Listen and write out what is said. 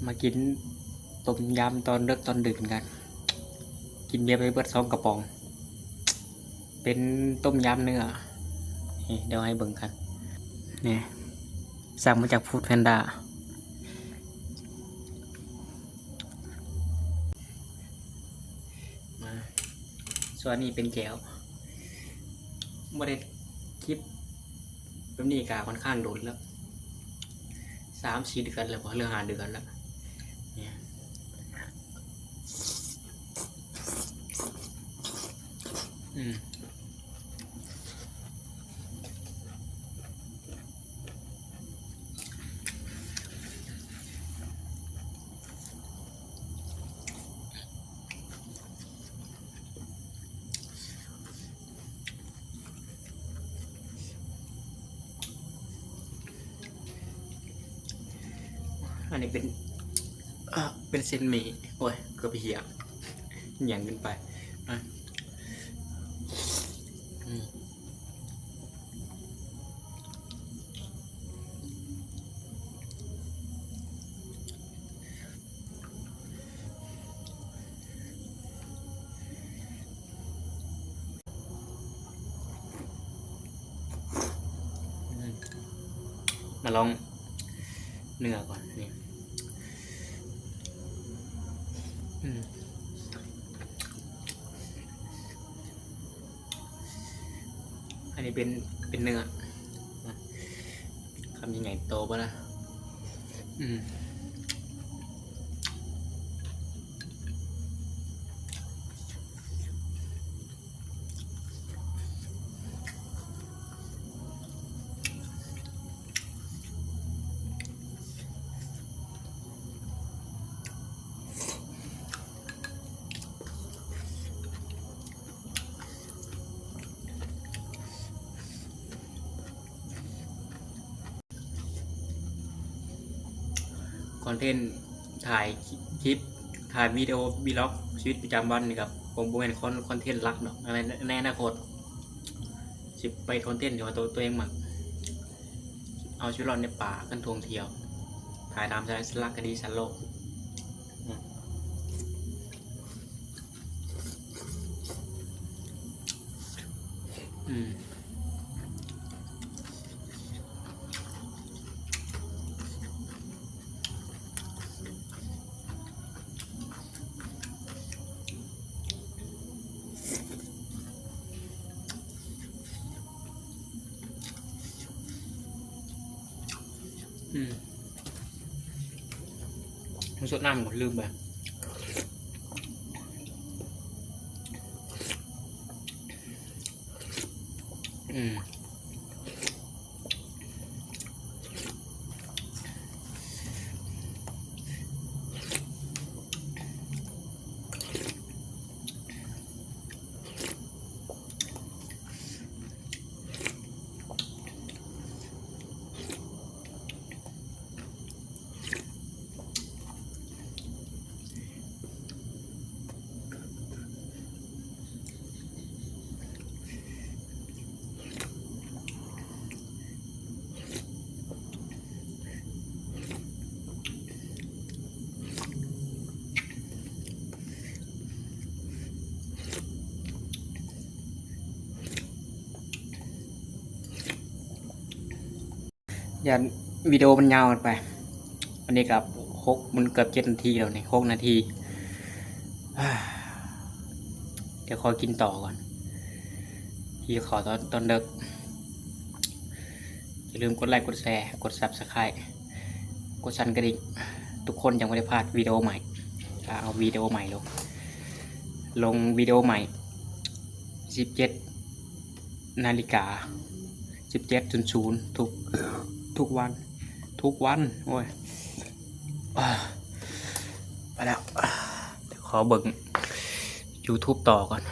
ມາກິນຕົ້ມຍຳຕອນເດິກຕອນດື່ນກັນ. ກິນເບຍໄປເບິດສອງກະປ໋ອງ ເປັນຕົ້ມຍຳເນື້ອ. ນີ້ ດຽວໃຫ້ເບິ່ງກັນ. ນີ້ ສັ່ງມາຈາກຟູດແພນດ້າ. ມາ ສ່ວນນີ້ເປັນແຈ່ວ. ບໍ່ໄດ້ຄລິບແບບນີ້ກະຂ້ອນຂ້າງດົນແລ້ວ ສາມສີ່ເດືອນແລ້ວບໍ ຫຼືຫ້າເດືອນແລ້ວ. ນີ້ ອືມ. ອັນນີ້ເປັນ ເປັນເສັ້ນໝີ່. ໂອ້ຍ ເກືອບເຫຍ ຫຍັງຂຶ້ນໄປ. ອາ ອືມ. ມາລອງເນື້ອກ່ອນນີ້. ອືມ. ອັນນີ້ເປັນ ເປັນເນື້ອ ຄຳໃຫຍ່ໆ ໂຕບໍ່ລະ. ອືມ. ຄອນເທັນຖ່າຍຄລິບ ຖ່າຍວິດີໂອ ວີລັອກ ຊີວິດປະຈຳວັນນີ້ກະຄົງບໍ່ແມ່ນຄອນ ຄອນເທັນຫຼັກດອກ. ໃນ ໃນອະນາຄົດຊິໄປຄອນເທັນທີ່ວ່າໂຕ ໂຕເອງມັກ ເອົາຊີວິດລອດໃນປ່າ ກັນທ່ອງທ່ຽວ ຖ່າຍຕາມສາລະຄະດີສັນໂລກ. ອືມ. ອືມ. ສົດນ້ຳກ່ອນ ລືມໄປ. ອືມ. ຢ້ານວິດີໂອມັນຍາວເກີນໄປ. ອັນນີ້ກະຫົກ ມັນເກືອບເຈັດນາທີແລ້ວນີ້ ຫົກນາທີ. ດຽວຂໍກິນຕໍ່ກ່ອນ ຫິວເຂົ້າຕອນ ຕອນເດິກ. ຢ່າລືມກົດໄລ ກົດແຊ ກົດຊັບສະໄຄ ກົດສັ່ນກະດິ່ງ ທຸກຄົນຈັ່ງບໍ່ໄດ້ພາດວິດີໂອໃໝ່. ເອົາວິດີໂອໃໝ່ລົງ ລົງວິດີໂອໃໝ່ ສິບເຈັດ ນາລິກາ ສິບເຈັດ ສູນສູນ ທຸກ ທຸກວັນ ທຸກວັນ. ໂອ້ຍ ອາ ໄປແລ້ວ ດຽວຂໍເບິ່ງຢູທູບຕໍ່ກ່ອນ.